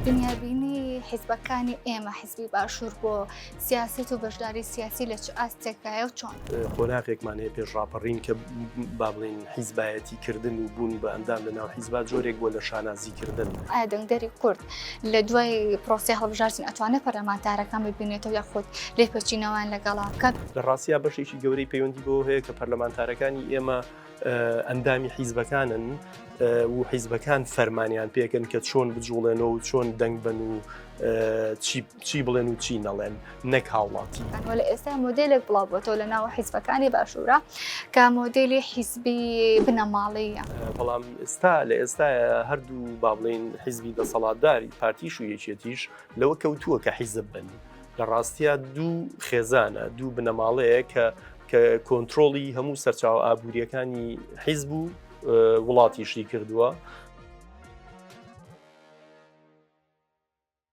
دنیابینی حیزبەکانی ئێمە حیزبی باشوور بۆ سیاسەت و بەشداری سیاسی لە چ ئاستێکدایە و چۆن؟ قۆناغێکمان هەیە پێش ڕاپەڕین کە با بڵێین حیزبایەتی کردن و بوون بە ئەندام لە ناو حیزبا جۆرێک بووە لە شانازی کردن. ئایا دەنگدەری کورد لە دوای پرۆسەی هەڵبژاردن ئەتوانێت پەرلەمانتارەکان ببینێتەوە یاخود لێپێچینەوەیان لەگەڵا بکات؟ لە ڕاستیا بەشێکی گەورەی پەیوەندی بەوە هەیە کە پەرلەمانتارەکانی ئێمە ئەندامی حیزبەکانن و حیزبەکان فەرمانیان پێکەن کە چۆن بجوڵێنەوە و چۆن دەنگ بن و چی بڵێن و چی نەڵێن نەک هاوڵاتی. لە ئێستا مۆدێلێک بڵاو بۆتەوە لە ناو حیزبەکانی باشوورە کە مۆدێلی حیزبی بنەماڵەیە. بەڵام ئێستا لە ئێستا هەردوو با بڵێین حیزبی دەسەڵاتداری پارتیش و یەکێتیش لەوە کەوتووە کە حیزب بن. لە ڕاستیا دوو خێزانە دوو بنەماڵەیە کە کە کۆنترۆڵی هەموو سەرچاوە ئابووریەکانی حیزب و وڵاتیشی کردووە.